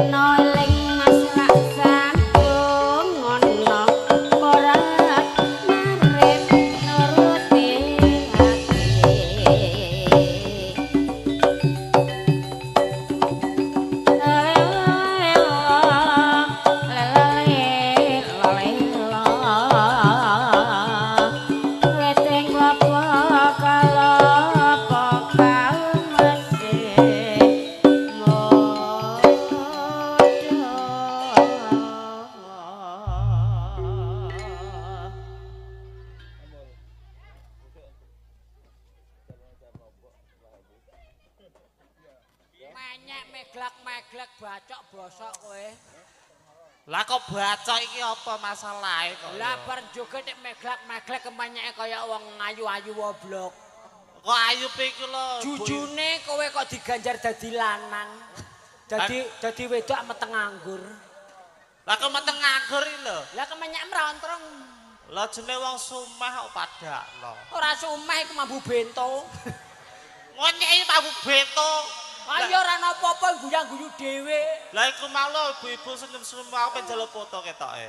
Rino eling Mas rak sambung ngono ora marit nuruti ati. Weting klopo kalopo kamese Menyek meglak-meglek bacok bosok kowe. Lah kok bacok iki apa masalahe kok? Lah bar joget nek meglak-meglek kemenyeke kaya wong ayu-ayu woblok. Kok ayu iku lho. Jujune kowe kok diganjar dadi lanang. Dadi wedok meteng nganggur. Lah kok meteng nganggur iki lho. Lah kemenyek mrontrong. Lah jenenge wong sumah kok padakno. Ora sumah iku mambu bento. Ngonyeki mambu bento. Ayo ora napa-apa guyang-guyu dhewe. Lah iku mau lho ibu-ibu senyum-senyum aku pengen njaluk foto ketoke.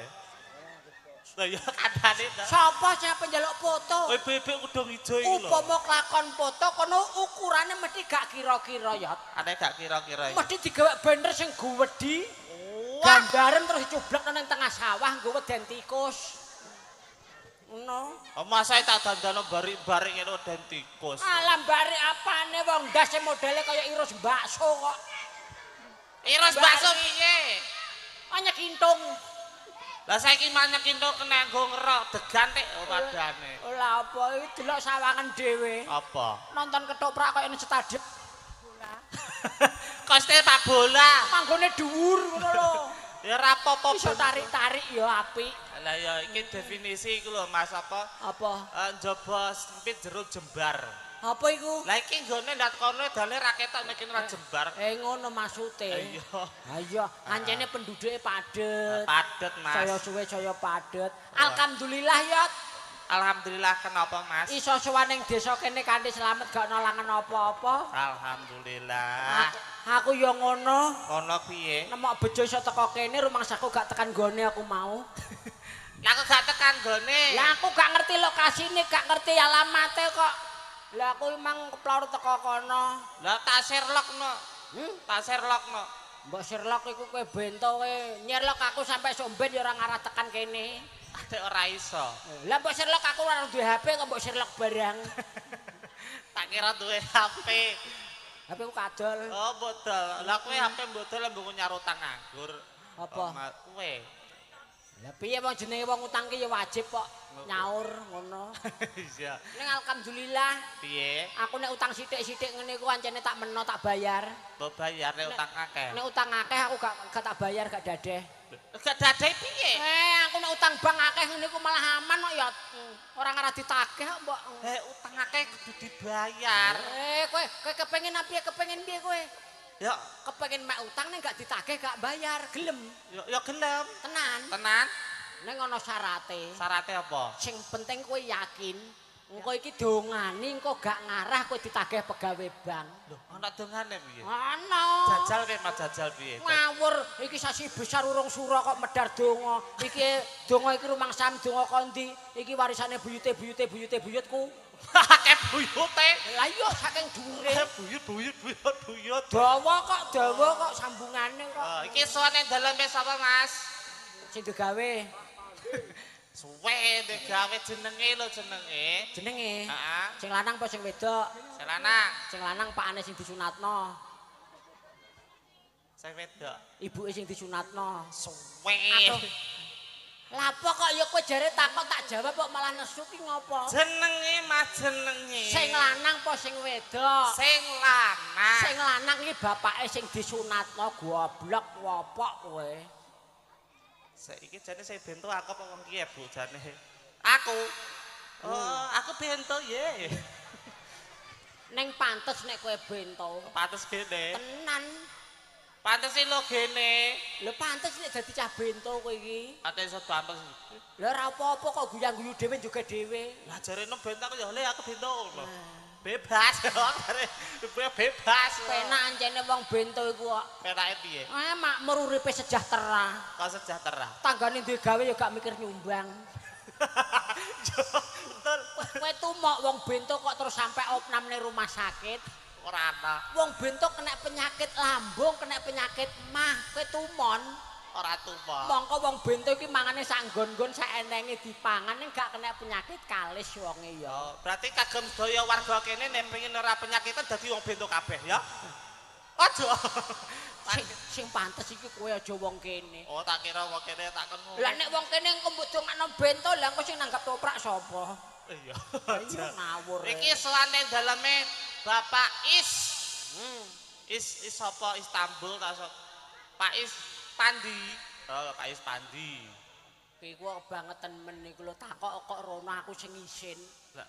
Lah ya kandhane ta. Sapa sing pengen njaluk foto? Ibu-ibu kudung ijo iki lho. Upama kelakon foto kono ukurane mesti gak kira-kira ya. Ane gak kira-kira. Mesti digawe banner sing guwedhi. Gambaren terus dicublek nang tengah sawah nggo weden tikus. Ngono. Oh, masa tak dandano barik-barik ngene weden tikus. Alah barik apane wong ndase modele kaya irus bakso kok. Irus bakso piye? Anyek kintung. Lah saiki manyek kintung kena nggo ngerok degan tek padane. Lah apa iki delok sawangan dhewe. Apa? Nonton ketoprak kaya ning stadion bola. Koste Pak bola. Manggone dhuwur ngono lho. Ya ora apa-apa iso tarik-tarik ya apik. Lah ya iki definisi iku lho Mas apa? Apa? Njaba sempit jero jembar. Apa iku? Lah iki nggone ndak kono dale ra ketok nek ora jembar. Ngono maksude. Iya. Ha iya, ancene penduduke padet. Padet Mas. Saya suwe saya padet. Alhamdulillah ya. Alhamdulillah kenapa Mas? Iso sowan ning desa kene kanthi slamet gak ana langan apa-apa. Alhamdulillah. Aku ya ngono. Ngono piye? Nemok bejo iso teko kene rumangsaku gak tekan gone aku mau. Lah aku gak tekan gone. Lah aku gak ngerti lokasine, gak ngerti alamate kok. Lah aku emang keplor teko kono. Lah tak Sherlock no. Tak Sherlock no. Mbok Sherlock iku kowe bento kowe. Nyerlok aku sampe somben ya ora ngarah tekan kene. Adek ora iso. Lah mbok Sherlock aku ora duwe HP kok mbok Sherlock barang. Tak kira duwe HP. HP ku kadol. Oh, bodol. Lah kowe HP bodol mbok nyar utang nganggur. Apa? Kowe. Lah piye wong jenenge wong utang ki ya wajib kok nyaur ngono. Iya. Ning alhamdulillah. Piye? Aku nek utang sithik-sithik ngene iku ancene tak meno tak bayar. Mbok bayar nek utang akeh. Nek utang akeh aku gak tak bayar gak dadeh. Gak dadeh piye? Aku nek utang bank akeh ngene iku malah aman kok ya. Ora ngarah ditagih kok mbok. Utang akeh kudu dibayar. Kowe kepengin piye kepengin piye kowe? Ya kepengin mek utang nek gak ditagih gak bayar, gelem. Ya gelem. Tenan. Tenan. Ning ana syarate. Syarate apa? Sing penting kowe yakin engko iki dongane engko gak ngarah kowe ditagih pegawe bank. Lho, ana dongane piye? Ana. Jajal piye Mas, jajal piye? Ngawur, iki sasi besar urung sura kok medhar donga. Iki donga iki rumangsam donga kondi? Iki warisane buyute buyute buyute buyutku. Akeh buyute. Lah iya saking dhuwure. Buyut buyut buyut buyut. Dawa kok sambungane kok. Oh, iki sowan ning daleme sapa Mas? Sing digawe. Suwe digawe jenenge lho jenenge. Jenenge? Heeh. Sing lanang apa sing wedok? Sing lanang. Sing lanang pakane sing disunatno. Sing wedok. Ibuke sing disunatno. Suwe. Lah apa kok ya kowe jare takon tak jawab kok malah nesu ki ngopo? Jenenge Mas jenenge. Sing lanang apa sing wedok? Sing lanang. Sing lanang iki bapake sing disunatno goblok wopok kowe. Saiki jane sing bento aku apa wong ki Bu jane? Aku. Oh, aku bento ye. Neng pantes nek kowe bento. Pantes gene. Tenan. Pantes lho gene. Lho pantes nek dadi cah bento kowe iki. Pantes iso pantes. Lha ora apa-apa kok guyang-guyu dhewe juga dhewe. Lah jarene bento aku ya le aku bento lho. Bebas bebas. Penak ancene wong bento iku kok. Penake piye? Makmur uripe sejahtera. Kok sejahtera? Tanggane duwe gawe ya gak mikir nyumbang. Betul. Kowe tumok wong bento kok terus sampai opnam ning rumah sakit. Ora ana. Wong bento kena penyakit lambung, kena penyakit mah, kowe tumon. Ora tumon. Mongko wong bento iki mangane sak nggon-nggon sak enenge dipangan ning gak kena penyakit kalis wonge ya. Oh, berarti kagem sedaya warga kene nek pengen ora penyakitan dadi wong bento kabeh ya. Aja. Sing pantes iki kowe aja wong kene. Oh, tak kira wong kene tak kon. Lah nek wong kene engko mbok dongakno bento, lah engko sing nanggap toprak sapa? Iya. Iya ngawur. Iki sowane daleme Bapak Is. Is is sapa Istanbul ta sapa? Pak Is Pandi. Oh, Pak Is Pandi. Iku kebangetan men iku lho takok kok rono aku sing isin. Lah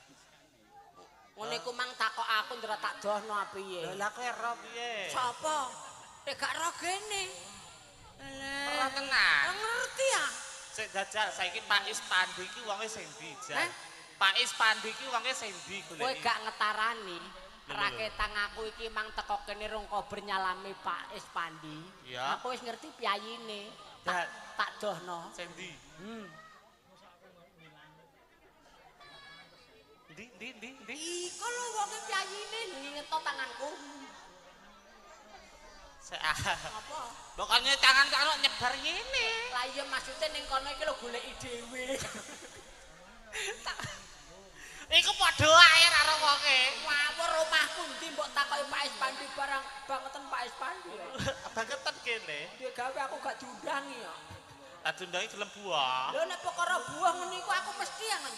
ngene iku mang takok aku ndra tak dohno piye. Lah kowe ero piye? Sapa? Nek gak ro gene. Alah. Ora tenan. Ngerti ya. Sik jajal saiki Pak Is Pandi iki wonge sing ndi, Jan? Pak Is Pandi iki wonge sing ndi goleki? Kowe gak ngetarani. Raketang aku iki mang teko kene rong kober nyalami Pak Is Pandi. Aku wis ngerti piyayine. Tak dohno. Sing ndi? Ndi ndi ndi ndi. Iku lho wonge piyayine ngingeto tanganku. Apa? Pokoknya tangan kok nyebar ngene. Lah iya maksude ning kono iki lho goleki dhewe. Iku padha ae karo wonge. Ngawur omahku ndi mbok takoki Pak Is Pandi barang bangeten Pak Is Pandi. Bangeten kene. Duwe gawe aku gak diundangi ya. Tak diundangi gelem buah. Lho nek perkara buah ngene iku aku mesti angen.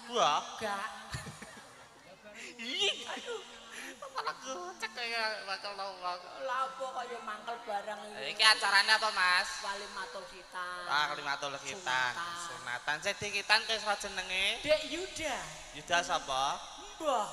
Buah? Gak. Ih, aduh. Malah gocek kaya bakal wong. Lah apa kaya mangkel barang iki. Iki acarane apa, Mas? Walimatul Khitan. Ah, Walimatul Khitan. Sunatan. Sing dikitan wis jenenge? Dek Yuda. Yuda sapa? Mbah.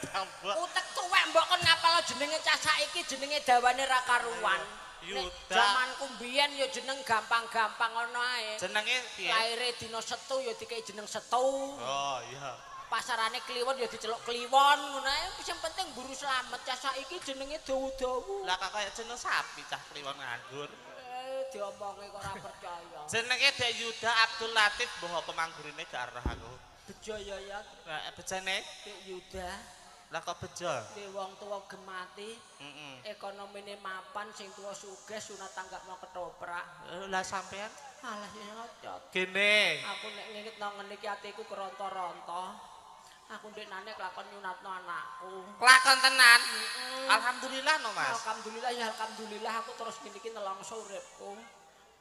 Tambah. Utek tuwek mbok kon ngapal jenenge cah saiki jenenge dawane ra karuan. Yuda. Jamanku mbiyen ya jeneng gampang-gampang ngono ae. Jenenge piye? Laire dina Setu ya dikeki jeneng Setu. Oh, iya. Pasarane Kliwon ya diceluk Kliwon ngono ae. Sing penting mburu slamet. Cah saiki jenenge dawa-dawa. Lah kok kaya jeneng sapi cah Kliwon nganggur. Diomongi kok ora percaya. Jenenge Dek Yuda Abdul Latif mbah apa manggurine gak roh aku. Bejo ya ya. Lah bejane Dek Yuda. Lah kok bejo? Dek wong tuwa gemati. Heeh. Ekonomine mapan sing tuwa sugih sunat tanggapno ketoprak. Lah sampean? Alah ya ngocot. Gene. Aku nek ngingetno ngene iki atiku keronto-ronto. Aku ndeknane kelakon nyunatno anakku. Kelakon tenan. Alhamdulillah no Mas. Alhamdulillah ya alhamdulillah aku terus ngene iki nelongso uripku.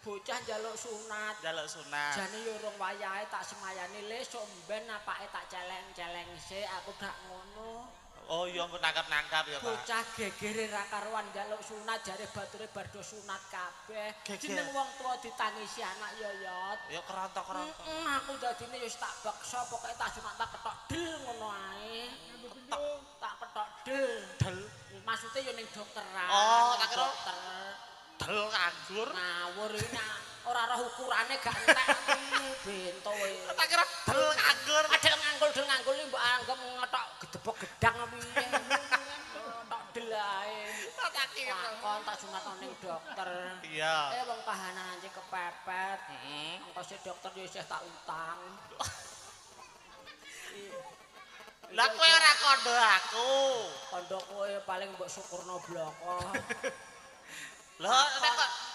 Bocah njaluk sunat. Njaluk sunat. Jane yo urung wayahe tak semayani le sok mben apake tak celeng-celeng sik aku gak ngono. Oh iya engko nangkap-nangkap ya Pak. Bocah gegere ra karuan njaluk sunat jare bature bar do sunat kabeh. Jeneng wong tuwa ditangisi anak ya yot. Ya kerontok-kerontok. Aku dadine ya wis tak beksa pokoke tak sunat tak ketok del ngono ae. Ketok tak ketok del. Del. Maksude ya ning dokteran. Oh, tak kira dokter. Del nganggur. Ngawur iki nak ora roh ukurane gak entek bento kowe. Tak kira del nganggur. Del nganggur, del nganggur iki mbok anggap ngetok gedebok gedang piye. Tok del ae. Tak kira. Lakon tak sunatno ning dokter. Iya. Wong kahanan anjing kepepet. Heeh. Ongkose dokter yo isih tak utang. Lah kowe ora kandha aku. Kandha kowe paling mbok syukurno bloko. Lah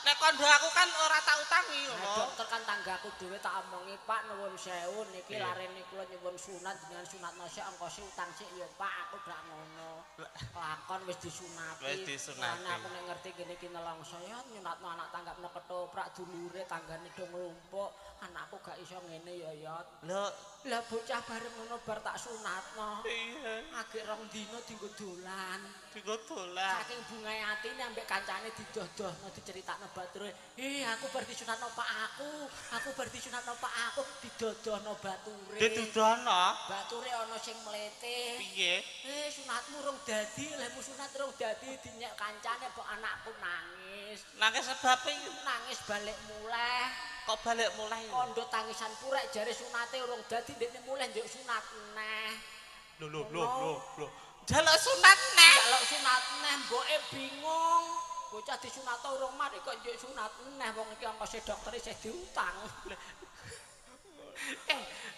nek kandha aku kan ora tak utangi ngono. Dokter kan tanggaku dhewe tak omongi, Pak nuwun sewu niki larene kula nyuwun sunat jenengan sunatno sik ongkose utang sik ya Pak, aku gak ngono. Lakon wis disunati. Wis disunati. Aku nek ngerti kene iki nelongso ya nyunatno anak tanggapno ketoprak dulure tanggane do nglumpuk, anakku gak iso ngene ya ya. Lho, lah bocah bareng ngono bar tak sunatno. Iya. Agek rong dina dienggo dolan. Dienggo dolan. Saking bungae atine ambek kancane didoh-dohno diceritakno bature. Aku bar disunatno pak aku bar disunatno pak aku, didodohno bature. Didodohno? Bature ana sing mlete. Piye? Sunatmu rung dadi, lehmu sunat rung dadi dinyek kancane kok anakku nangis. Nangis sebabe nangis balik muleh. Kok balik muleh? Kondo tangisan purek jare sunate urung dadi ndekne muleh njuk sunat neh. Lho lho lho lho lho. Njaluk sunat neh. Njaluk sunat neh mboke bingung. Bocah disunat urung mari kok njuk sunat neh wong iki ongkose dokter isih diutang.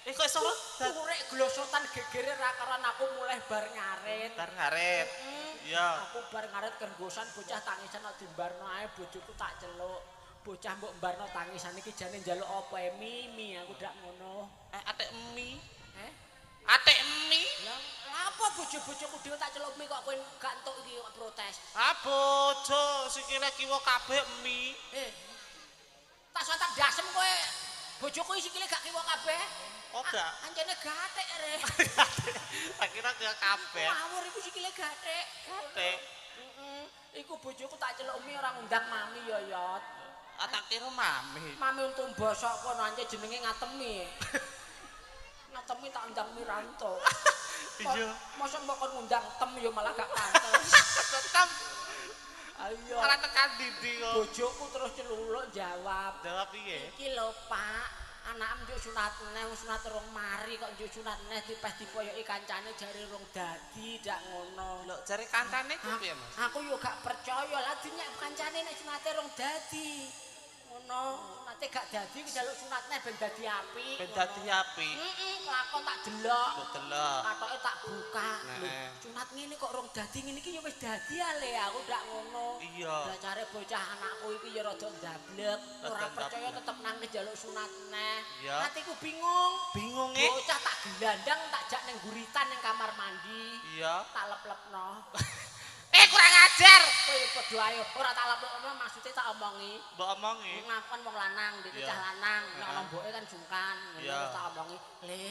Eh kok iso Urek glosotan gegere ra karan aku mulih bar ngarit. bar ngarit. Iya. Aku bar ngarit kergosan bocah tangisan kok dimbarno ae bojoku tak celuk. Bocah mbok mbarno tangisan iki jane njaluk apa e mimi aku dak ngono. Atik mie. Eh? Atik mie. Lah lha apa bojo-bojoku dhewe tak celuk mie kok kowe gak entuk iki kok protes. Ah bojo sikile kiwa kabeh mie. Eh. Tak sontak dasem kowe. Bojoku sikile gak kiwa kabeh. Oh gak. Ancene gathik re. Tak kira kiwa kabeh. Ngawur iku sikile gathik. Gathik. Heeh. Iku bojoku tak celuk mie ora ngundang mami ya, Yot. Ah tak kira mami. Mami untung bosok kono ance jenenge ngatemi. Ngatemi tak undang Miranto. Iya. Mosok mbok kon ngundang tem ya malah gak pantes. Tetep Ayo. malah tekan dindi kok. Bojoku terus celuluk jawab. Jawab piye? Iki lho, Pak, anakem njuk sunat neh, wong sunat rong mari kok njuk sunat neh dipeh dipoyoki kancane jare rong dadi dak ngono. Lho jare kancane ku piye, Mas? Aku yo gak percaya lah dinyek kancane nek sunate rong dadi. Ngono, sunate gak dadi ki njaluk sunat neh ben dadi apik. Ben dadi apik. Heeh, kelakon tak delok. Mbok delok. Katoke tak buka. Lho, Nah. sunat ngene kok rong dadi ngene iki ya wis dadi ale aku ndak ngono. Iya. Lah care bocah anakku iki ya rada ndablek, ora Rada percaya ndablek. tetep nangis njaluk sunat neh. Iya. Atiku bingung. Bingunge? Bocah tak gelandang tak jak ning guritan ning kamar mandi. Iya. Tak lep-lepno. Eh kurang ajar. Kowe padha ae ora tak lep-lepno maksude tak omongi. Mbok omongi. Ngaku kan wong lanang, ndek Iya. cah lanang, nek Heeh. ana mboke kan sungkan. Ngono Iya. terus tak omongi, "Le,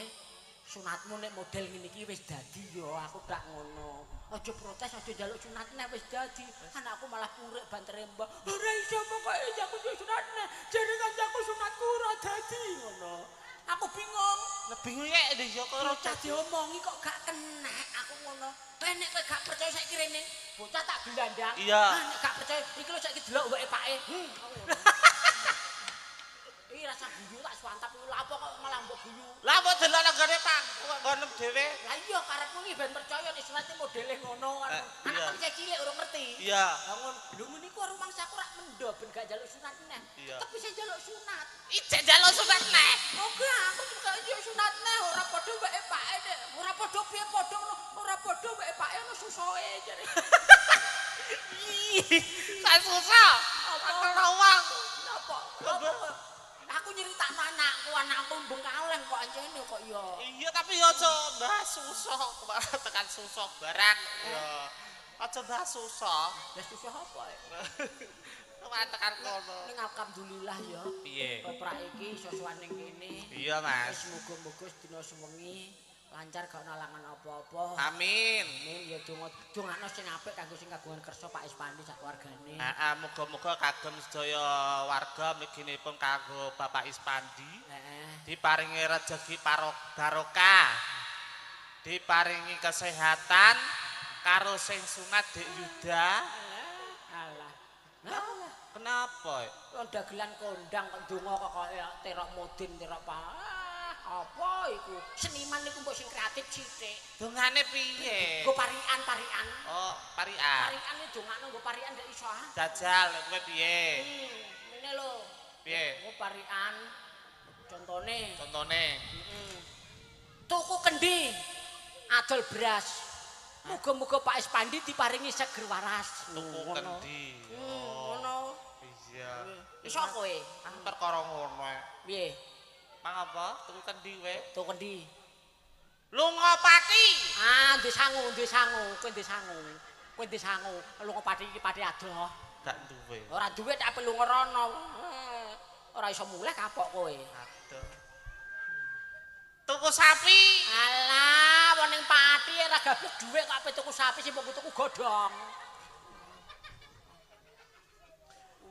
sunatmu nek model ngene iki wis dadi ya, aku gak ngono. Aja protes, aja njaluk sunat nek wis dadi." Anakku malah purik bantere mbok. Ora iso pokoke aku njaluk sunat nek jare kancaku sunatku ora dadi ngono. Aku bingung. Lah bingung ya ndek yo kok ora Bocah diomongi kok gak kena aku ngono. Eh nek kowe gak percaya saiki rene, bocah tak gelandang. Iya. Ah, nek gak percaya iki lho saiki delok weke pake. Aku ngono. Iki rasa guyu tak swantap iku lha apa kok malah mbok guyu. Lah mbok delok nang gone Pak, kok nggonem dhewe. Lah iya karepmu iki ben percaya nek sunate modele ngono kan. Iya. Anak isih cilik urung ngerti. Iya. Lah ngono. Lho ngene iku rumangsaku rak mendo ben gak njaluk sunat neh. Iya. Tetep isih njaluk sunat. Ijek njaluk sunat neh. Oke, aku juga njaluk sunat neh ora padha weke pake nek ora padha piye padha ngono, ora padha weke pake ono susoe jare. Ih, sak susah. Apa? Kelawang. Napa? Napa? Aku nyeritakno anakku, anakku bengkaleng kok ancene kok ya. Iya tapi ya aja bahas susah, malah tekan susah barang. Ya. Aja bahas susah. Lah susah apa? Malah tekan kono. Ning alhamdulillah ya. Piye? Keprak iki iso sowan ning kene. Iya, Mas. Wis muga-muga sedina sewengi lancar gak ono alangan apa-apa. Amin. Amin ya donga dongakno sing apik kanggo sing kagungan kersa Pak Ispandi sak keluargane. Heeh, muga-muga kagem sedaya warga mliginipun kanggo Bapak Ispandi Heeh. diparingi rejeki barokah. Diparingi kesehatan karo sing sunat Dik Yuda. Alah. Alah. Kenapa? Wong dagelan kondang kok ndonga kok kaya terok modin terok apa. Apa iku? Seniman iku mbok sing kreatif sithik. Dongane piye? Nggo parian-parian. Oh, parian. Parian iki dongakno nggo parian ndak iso ah. Jajal kowe piye? Ngene lho. Piye? Nggo parian. Contone. Contone. Tuku kendi. Adol beras. Muga-muga Pak Ispandi diparingi seger waras. Tuku kendi. Ngono. Iya. Iso kowe? Ah, perkara ngono. Piye? Mang apa? Tuku kendi kowe? Tuku kendi. Lunga pati. Ah, ndek sangu, ndek sangu, kowe ndek sangu. Kowe ndek sangu, lunga pati iki pati adoh. Gak duwe. Ora duwe tak perlu ngerono. Ora iso mulih kapok kowe. Aduh. Tuku sapi. Alah, wong ning pati ora gablek dhuwit kok ape tuku sapi sing mbok tuku godhong.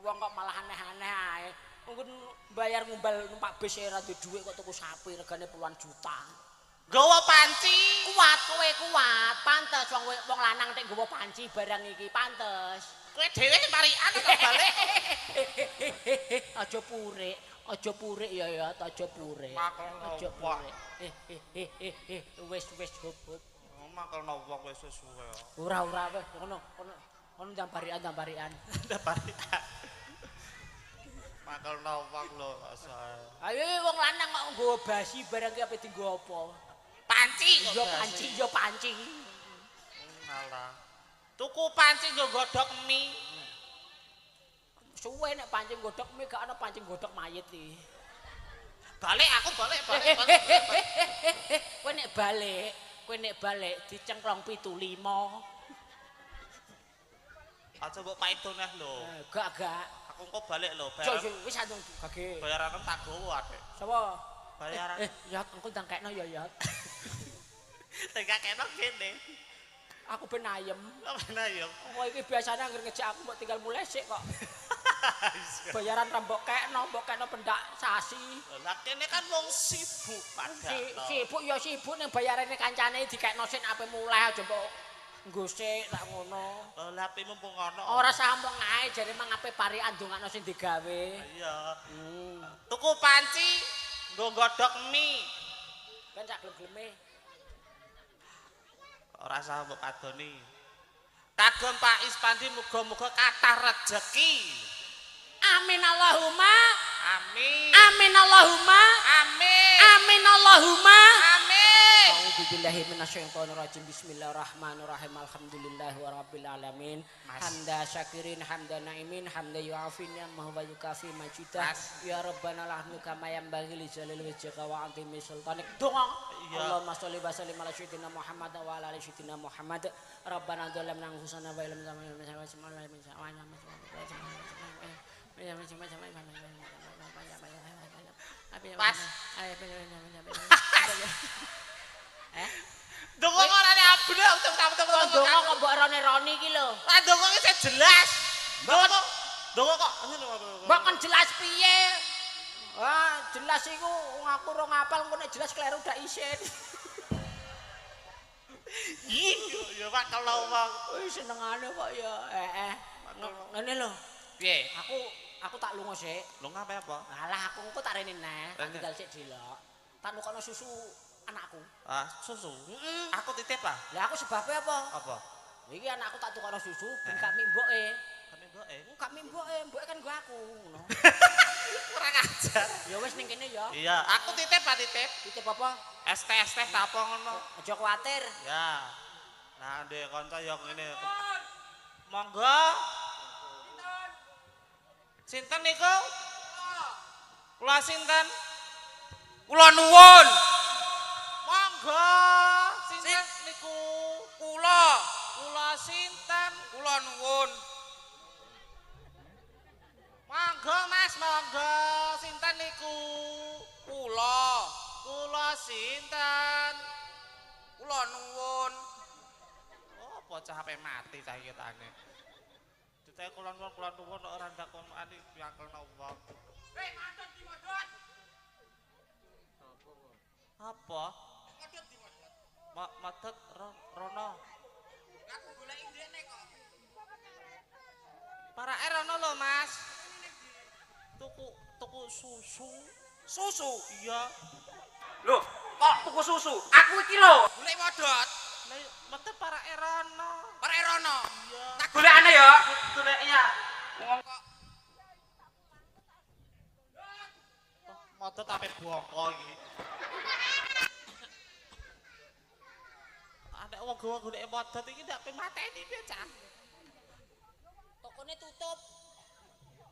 Wong kok malah aneh-aneh ae. Mungkin bayar ngumbal numpak bis ora duwe dhuwit kok tuku sapi regane puluhan juta. Gawa panci. Kuat kowe kuat, pantes wong wong lanang nek nggawa panci barang iki pantes. Kowe dhewe parikan atau balik? Aja purik, aja purik ya ya, aja purik. Aja purik. Wis wis hop hop. Mangkelno wong wis suwe. Ora ora wis ngono ngono ngono ndang barikan ndang barikan. Ndang barikan. Mangkelno wong lho kok. Ayo wong lanang kok nggawa basi barang ki ape dienggo apa? Panci kok. Ya panci ya panci. Malah. Tuku panci nggo godhog mie. Suwe nek pancing godhog mie gak ana pancing godhog mayit iki. Balik aku balik balik. Kowe nek balik, kowe nek balik dicengklong 75. Aja mbok paido neh lho. Gak gak. Aku engko balik lho. Bayaran wis antung gage. Bayaran tak gowo adek. Sapa? Bayaran. Ya engko ndang kekno ya ya. Tengah kekno kene. Aku ben ayem. Ben ayem. Kok iki biasane anggere ngejak aku mbok tinggal mulih sik kok. Bayaran ra mbok kekno, mbok kekno pendak sasi. Lah kene kan wong sibuk padha. Sibuk ya sibuk ning bayarane kancane dikekno sik ape mulih aja mbok nggo sik tak ngono. Lah ape mumpung ono. Ora sah omong ae jare mang ape parikan ndongakno sing digawe. Iya. Tuku panci nggo godhog mie. Ben sak glem-gleme. Ora sah mbok padoni. Kagem Pak Ispandi muga-muga kathah rejeki. Amin Allahumma. Amin. Amin Allahumma. Amin. Amin Allahumma. Amin. A'udzubillahi minasyaitonirrajim. Bismillahirrahmanirrahim. Alhamdulillahi rabbil alamin. Hamda syakirin, hamda naimin, hamda yu'afin ma huwa yukafi majidah. Ya Rabbana lahnu kama yanbaghi li jalali wajhika wa 'azimi sultanik. Donga. Allahumma sholli wa sallim ala sayyidina Muhammad wa ala ali sayyidina Muhammad. Rabbana dzalamna anfusana wa illam Pas. Donga kok ora abrek donga kok mbok rone-roni iki lho. Lah donga iki sing jelas. Donga donga kok mbok kon jelas piye? Wah, jelas iku aku ora ngapal engko nek jelas kleru dak isin. Ya Pak kalau wong. Wis senengane kok ya. Heeh. Ngene lho. Piye? Aku tak lunga sik. Lunga apa apa? Alah aku engko tak rene neh, tak tinggal sik delok. Tak nukokno susu anakku. Ah, susu? Heeh. Aku titip ah. Lah aku sebabe apa? Apa? Iki anakku tak tukokno susu ben gak mimboke. Gak mimboke? Gak mimboke, mboke kan nggo aku ngono. Kurang ajar. Ya wis ning kene ya. Iya, aku titip ah titip. Titip apa? Es teh ta apa ngono. Aja kuwatir. Ya. Nah, ndek kanca ya ngene. Monggo. Sinten niku? Kula sinten? Kula nuwun. Monggo. Sinten niku? Kula. Kula sinten? Kula nuwun. Monggo Mas, monggo. Sinten niku? Kula. Kula sinten? Kula nuwun. Oh, bocah ape mati cah iki tane. Ditae kula nuwun ora ndakon ani piakelno wong. Hei, madot di madot. Apa? Madot di madot. Madot rono. Aku goleki ndekne kok. Parake rono lho, Mas. Tuku susu. Susu? Iya. Lho, kok tuku susu? Aku iki lho. Golek madot. Lah metu parake rono. Parake rono. Iya. Tak golekane ya. Golek ya. Wong kok Madot ape bongko iki. Anek wong gowo golek madot iki ndak pe mateni piye, Cah? Tokone tutup.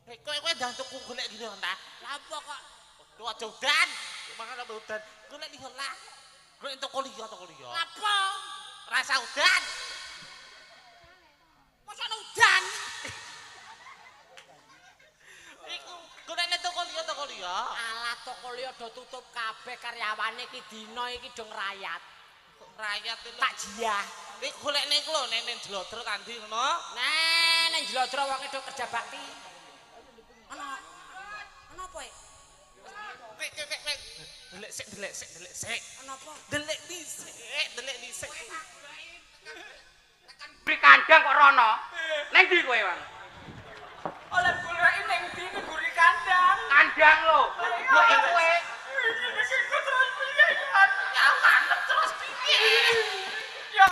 Hei, kowe ndang tuku golek ngene ta? Lah apa kok? Tuh aja udan. Mangan apa udan? Golek liya lah. Golek toko liya, toko liya. Lah apa? Rasa udan. Mosok ana udan? Iku golekne toko liya, toko liya. Alah toko liya do tutup kabeh karyawane iki dina iki do ngrayat. Ngrayat iki takjiah. Iki golekne iku lho ning Jlodro kandi ngono. Nah, ning Jlodro wonge do kerja bakti. Ana ana apa e? Pek pek pek. Delek sik, delek sik, delek sik. Ana apa? Delek dhisik, delek dhisik. Tekan bri kandang kok rono. Neng ndi kowe, Bang? Oleh goleki neng ndi ning guri kandang. Kandang lho. Lho kowe. Iki terus piye? Ya manep terus piye? Ya.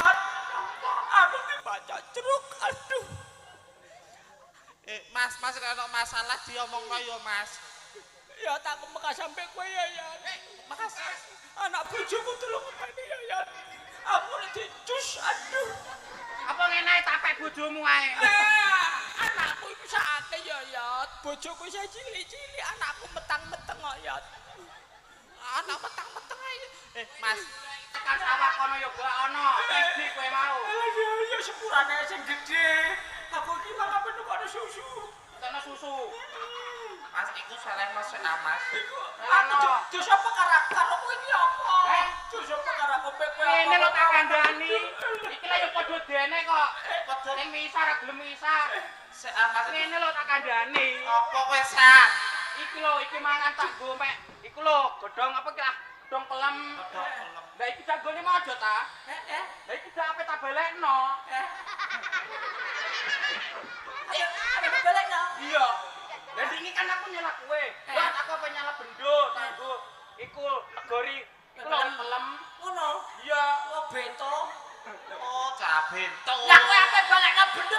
Stroke, aduh. Mas, Mas nek ana masalah diomongno ya, Mas. Ya tak mekah sampe kowe ya, ya. Mas, anak bojoku tolong ngopeni ya, ya. Aku nek dicus, aduh. Apa ngene ae tapek bojomu ae? Lah, anakku iku sakake ya, ya. Bojoku isih cilik-cilik, anakku metang-meteng kok, ya. Anak metang-meteng ae. Mas, Tekan sawah kono ya gak ono. Iki kowe mau. Aduh, ya sepurane sing gedhe. Aku iki malah penukane susu. Kono susu. Mas iku salehno sik ah, Mas. Iku aku dosa perkara karo kowe iki apa? Dosa perkara kowe kowe. Ngene lho tak kandhani. Iki lah ya padha dene kok. Padha ning misah ra gelem misah. Sik ah, Mas. Ngene lho tak kandhani. Apa kowe sak? Iki lho iki mangan tak nggo mek. Iku lho godhong apa iki ah? Godhong pelem. Godhong pelem. Lah iki janggone modho ta? Heeh. Lah iki dak ape tak balekno. Ayo, ayo balekno. Iya. Lah wingi kan aku nyala kowe. Lah aku apa nyala bendo, tanggo iku negori iku lho pelem. Ngono. Iya. Oh, bento. Oh, cah bento. Lah kowe ape balekno bendo.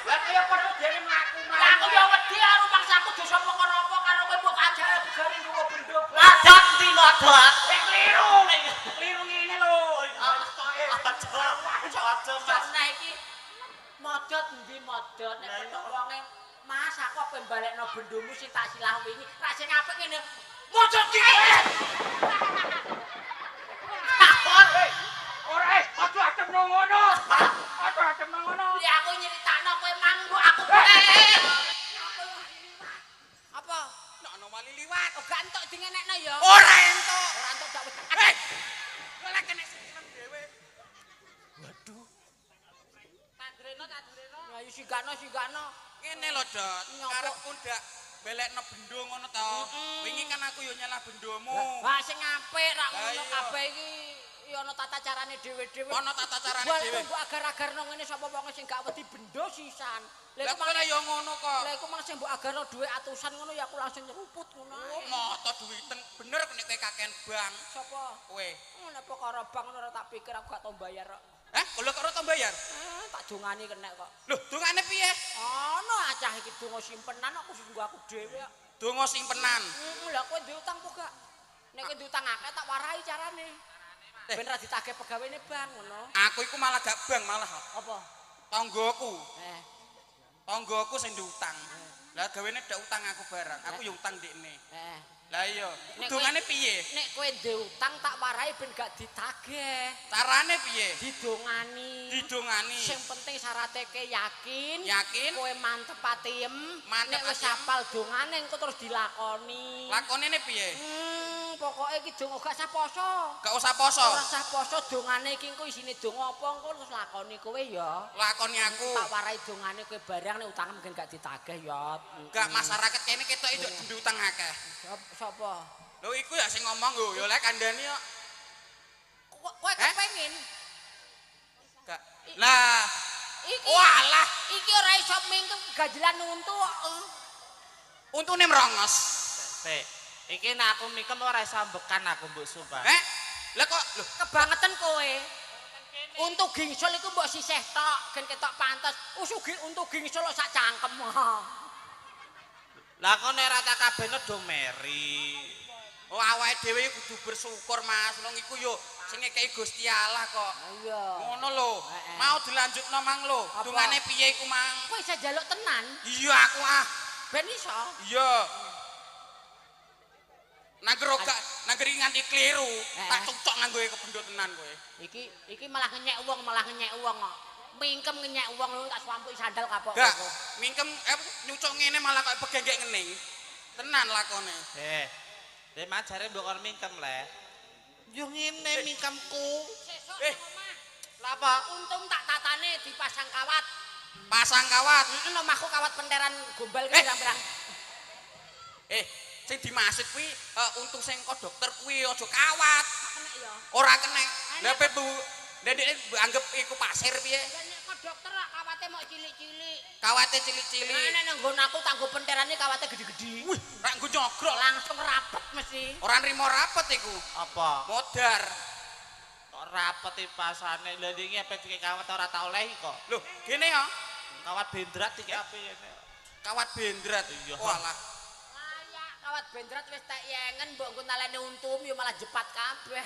Lah kaya padha dene mlaku mlaku. Lah aku ya wedi karo mangsaku dosa perkara apa karo kowe mbok ajak begari nggawa bendo. Ladang ndi ladang? Keliru. Keliru ngene lho. Aja, aja, Mas. Nah iki modot endi modot nek petuk wonge Mas aku ape balekno bendomu sing tak silah wingi. Rak sing apik ngene. Modot iki. Ora aja adem nang ngono. Aja adem nang ngono. Ya aku nyeritakno kowe mang mbok aku. Apa? Nek ana wali liwat. Oh gak entuk dingenekno ya. Ora entuk. Ora entuk gak wis. Lah kene sing dhewe. Waduh. Tadreno tadreno. Ayo sigano sigano. Ngene lho, Dot. Karepku ndak belekno bendo ngono to. Wingi kan aku yo nyalah bendomu. Wah sing apik rak ngono kabeh iki ya ana tata carane dhewe-dhewe. Ana tata carane dhewe. Mbok agar-agarno ngene sapa wonge sing gak wedi bendo sisan. Lah iku malah ya ngono kok. Lah iku mang sing mbok agarno dhuwit atusan ngono ya aku langsung nyeruput ngono ae. Moto duwiten bener nek kowe kakean bank. Sapa? Kowe. Nek perkara bank ngono ora tak pikir aku gak tau bayar kok. Lho kok ora tau bayar? Tak dongani kenek kok. Lho, dongane piye? Ana acah iki donga simpenan kok khusus nggo aku dhewe kok. Donga simpenan. Lah kowe duwe utang apa gak? Nek kowe duwe utang akeh tak warai carane. Ben ra ditagih pegawene bank ngono. Aku iku malah gak bank malah. Apa? Tanggoku. Tanggoku sing duwe utang. Lah gawene ndak utang aku barang. Aku ya utang ndekne. Lah iya, dongane piye? Nek kowe duwe utang tak warai ben gak ditagih. Carane piye? Didongani. Didongani. Sing penting syarate ke yakin. Yakin. Kowe mantep atiem. Nek wis hafal dongane engko terus dilakoni. Lakonene piye? Pokoke iki donga gak usah poso. Gak usah poso. Ora usah poso dongane iki engko isine donga apa engko terus lakoni kowe ya. Lakoni aku. Tak warai dongane kowe barang nek utang mungkin gak ditagih ya. Gak masyarakat kene ketok iki duwe utang akeh. Sapa? Lho iku ya sing ngomong lho, ya lek kandhani kok. Kowe kepengin? Gak. Lah. Iki. Walah, iki ora iso mingkem gajelan untu kok. Untune mrongos. Sik. Iki nek aku mingkem ora iso ambekan aku mbok sumpah. Lah kok lho kebangetan kowe. Untu gingsul iku mbok sisih tok, gen ketok pantes. Usugi untu gingsul kok sak cangkem. Lah kok nek ora tak kabehno do meri. Oh awake dhewe kudu bersyukur Mas. Wong iku yo sing ngekeki Gusti Allah kok. Iya. Ngono lho. Mau dilanjutno mang lho. Dungane piye iku mang? Kowe iso njaluk tenan? Iya aku ah. Ben iso. Iya. Nangger gak nangger iki nganti kliru, tak cucok nganggo kebendo tenan kowe. Iki malah ngenyek wong, malah ngenyek wong kok. Mingkem ngenyek wong lho tak swampuki sandal kapok. Gak, mingkem nyucuk ngene malah kok pegenggek ngening. Tenan lakone. Lha majare mbok kon mingkem le. Yo ngene mingkemku. Sesuk nang omah. Lha apa? Untung tak tatane dipasang kawat. Pasang kawat. Heeh, omahku kawat penteran gombal ki pirang-pirang. Sing dimaksud kuwi untung sing kok dokter kuwi aja kawat. Kena ya. Ora kena. Lah pe Bu, ndekne anggap iku pasir piye? Lah nek kok dokter lak kawate mok cilik-cilik. Kawate cilik-cilik. Lah nek nang nggon aku tak nggo penterane kawate gede-gede. Wih, rak nggo nyogrok langsung rapet mesti. Ora nrimo rapet iku. Apa? Modar. Kok Rapet pasane. Lha iki ape dikek kawat ora tak olehi kok. Lho, gene ya. Kawat bendrat dikek ape ngene. Kawat bendrat. Iya. Walah. Layak kawat bendrat wis tak yengen mbok nggo nalene untum ya malah jepat kabeh.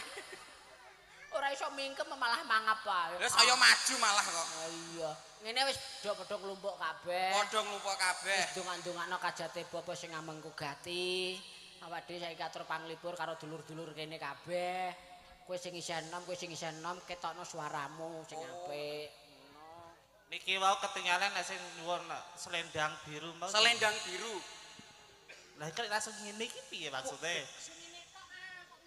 Ora iso mingkem malah mangap wae. Lah saya maju malah kok. Oh iya. Ngene wis padha-padha nglumpuk kabeh. Padha nglumpuk kabeh. Wis dongak-dongakno kajate bapa sing ngamengku gati. Awak dhewe saiki atur panglipur karo dulur-dulur kene kabeh. Kowe sing isih enom, kowe sing isih enom ketokno suaramu sing apik. Niki wau ketinggalan nek sing nyuwun selendang biru mau. Selendang biru. Lah iki langsung ngene iki piye maksude? Sing ngene tok ah, kok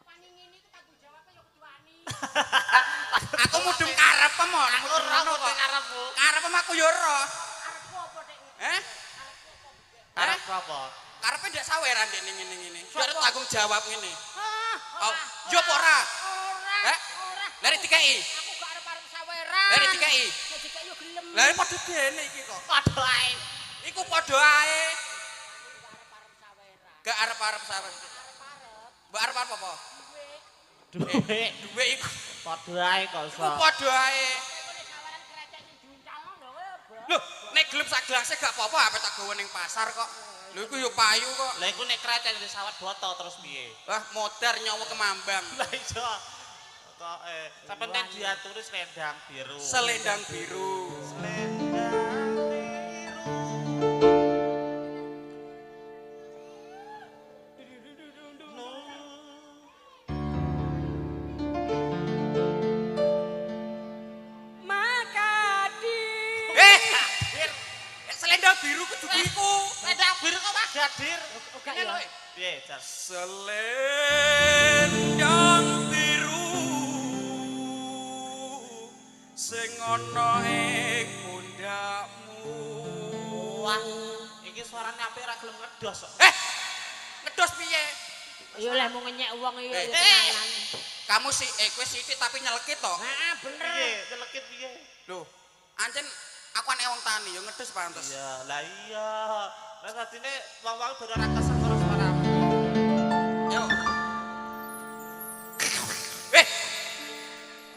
wani ngene iki tanggung jawabe ya kudu wani. Aku mudeng karepem kok, Aku mudeng ora ngono kok. mudeng karepmu. Karepem aku ya ora. Arepku apa nek ngene? Eh? Karepku apa? Karepe ndek saweran ndek ning ngene-ngene. Biar tanggung jawab ngene. Hah, Oh, yo apa ora? Ora. Eh? Ora. Lah nek dikeki. Aku gak arep-arep saweran. Lah nek dikeki. Nek dikeki yo gelem. Lah padha dene iki kok. Padha ae. Iku padha ae. Gak arep-arep saweran. Gak arep-arep sawer. Arep-arep Mbok arep-arep apa? duwe. Duwe. Duwe iku. Padha ae kok Iku iso. padha ae. Nek saweran krecek sing diuncalno lho kowe, Bro. Loh, nek gelem sak gelase gak apa-apa, ape tak gawe ning pasar kok. Lho iku yo payu kok. Lah iku nek krecek di sawat boto terus piye? Wah, modar nyawa kemambang. Lah iya. Kok sampeyan diaturi selendang biru. Selendang biru. Selendang biru. Eh, selendang biru kudu iku. Selendang biru kok Magadir. Gak Ngene ya. lho. eh. Piye, Jar? Selendang biru sing ana ing pundakmu. Wah, iki suarane apik ora gelem ngedos kok. Eh, ngedos piye? Ya oleh mau ngenyek wong iki ya Eh. tenanan. Kamu sih, kowe sithik tapi nyelekit to. Heeh, bener. Piye, nyelekit piye? Loh, ancen aku anake wong tani ya ngedos pantes. Iya, lah iya. Lah dadine wong-wong baru ora kesel karo suaramu. Yo. Eh.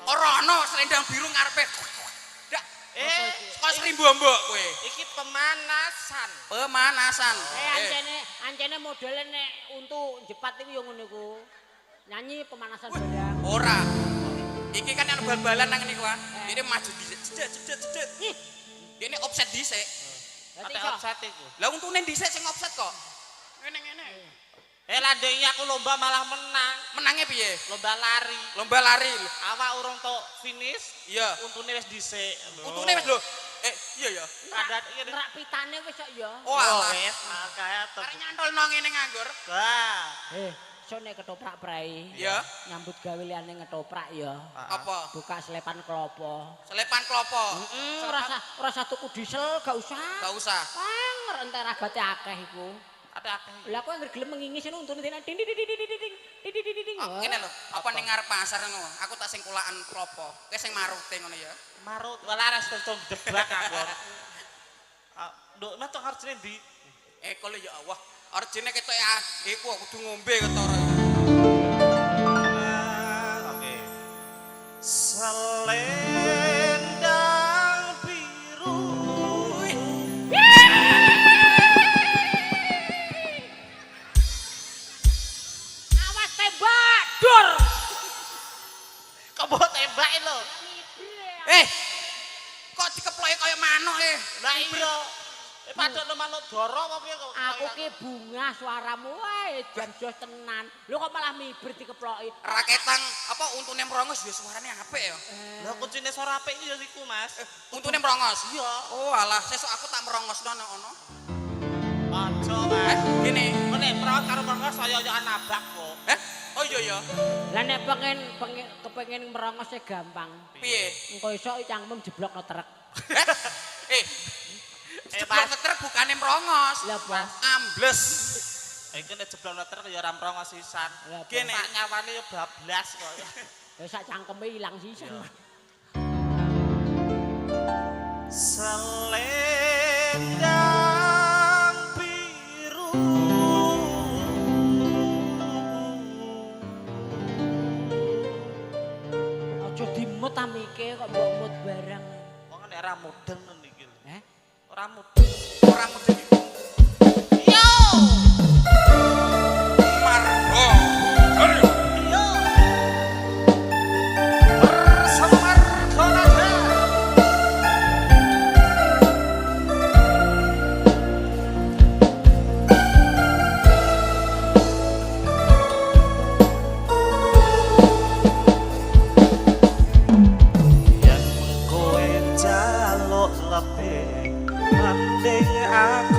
Ora ana selendang biru ngarepe. Ndak, Eh, kok srimbo mbok kowe. iki pemanasan. Pemanasan. Eh ancene ancene modele nek untu jepat iku ya ngono iku. Nyanyi pemanasan barang. Ora. Iki kan anu bal-balan nang ngene kuwi. Ini maju dhisik, cedek cedek cedek. Ini offset dhisik. Berarti Ate iso. offset iku. Lah untune dhisik sing offset kok. Ngene-ngene. Eh landhe iki aku lomba malah menang. Menange piye? Lomba lari. Lomba lari. Awak urung tok finish, Iya. untune wis dhisik. Untune wis lho. Eh, iya ya. Ada iki. Rak pitane wis kok ya. Oh, alah. wis, makanya Arek nyantol nang ngene nganggur. Wah. Eh, iso nek ketoprak prei. Iya. Nyambut gawe liyane ngetoprak ya. Apa? Buka selepan klopo. Selepan klopo. Heeh, ora usah tuku diesel, gak usah. Gak usah. Pang, entek ragate akeh iku. Ate akeh. Lah kowe anggere gelem mengingis ngono untune dene ding ding ding ding ding ding ding ding ding. Oh, ngene lho, apa ning ngarep pasar ngono. Aku tak sing kulaan klopo. Kowe sing marute ngono ya. Marut, walah ora sedo debak aku. Ah, nduk metu arjine ndi? Eh, kok ya Allah. Arjine ketok ya, iku kudu ngombe ketara. Oke. Selendang biru. Awas tembak, dor. Kok mbok tembaki lho? Eh. Kok dikeploki kaya manuk eh. Lah iya. Eh padha manuk dara apa piye kok? Aku ki bunga suaramu wae jan jos tenan. Lho kok malah miber dikeploki. Raketang apa untune merongos ya suarane apik ya. Lah kuncine suara apik iki ya iku, Mas. Untune merongos. Iya. Oh alah, sesuk aku tak merongosno nek ono. Aja, Eh, Mas. gini. Kok nek merongos karo merongos saya-saya nabrak kok. Eh, oh iya ya. Lah nek pengen pengen kepengin merongos e gampang. Piye? Engko iso cangkem jeblokno truk. Eh, Eh, jeblok Mas. truk bukane merongos. Lah apa? Ambles. Iki nek jeblokno truk ya ora merongos sisan. Lah apa? Gini. Sak nyawane ya bablas kok. Ya sak cangkeme ilang sisan. Selendang biru. Ora mudeng niki lho. Eh? Ora mudeng. Ora mudeng. Yo. Margo. Yo. Bersama Margo Nada. Yen kowe njaluk lebih mending aku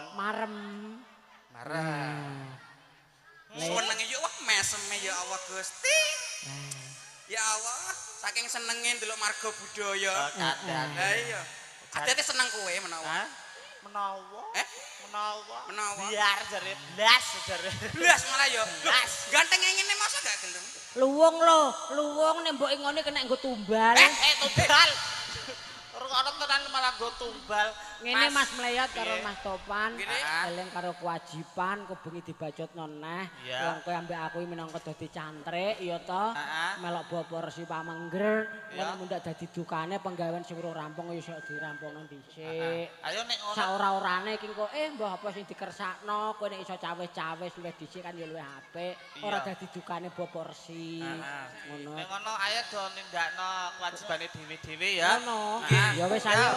Pon. Marem. Marem. Senenge yo wah meseme ya Allah Gusti. Ya Allah, saking senenge ndelok marga budaya. Lah iya. Adate seneng kowe menawa. Hah? Menawa? Eh? Menawa. Menawa. Biar jare blas jare. Blas malah yo. Blas. Ganteng ngene masa gak gelem? Luwung lho, luwung nek mbok ingone kena nggo tumbal. Tumbal. Ora tenan malah nggo tumbal. Ngene Mas Mleyot karo Mas Topan, eling karo kewajiban kok bengi dibacutno neh. Wong kowe ambek aku minangka dadi cantrik ya to. Melok Bapak Resi Pamengger, nek mundak dadi dukane penggawean sing urung rampung ya iso dirampungno dhisik. Ayo nek ngono. Saora-orane iki kok mbah apa sing dikersakno, kowe nek iso cawis-cawis luwih dhisik kan ya luwih apik. Ora dadi dukane Bapak Resi. Ngono. Nek ngono ayo do nindakno kewajibane dhewe-dhewe ya. Ngono. Ya wis ayo.